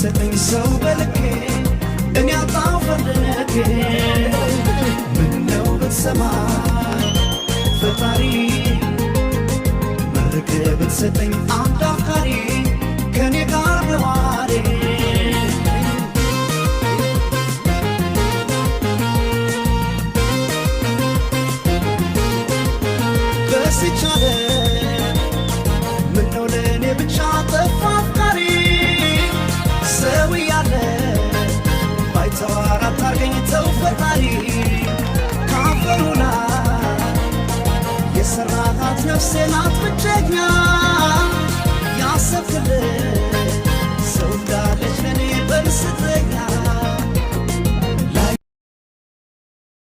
ብትሰጠኝ ሰው በልኬ እኔ አጣው ፈልጌ። ምነው ብትሰማኝ ፈጣሪ፣ መርቅ ብትሰጠኝ አንድ አፍቃሪ ከኔ ጋር ነዋሪ። በዚች ዓለም ምነው ለእኔ ብቻ ጠፋ አፍቃሪ? ሰው እያለ ባይተዋር አታርገኝ ተው ፈጣሪ። ካፈሩ ላይ የሰራሃት ነፍሴ ናት ብቸኛ። ያሰብክልኝ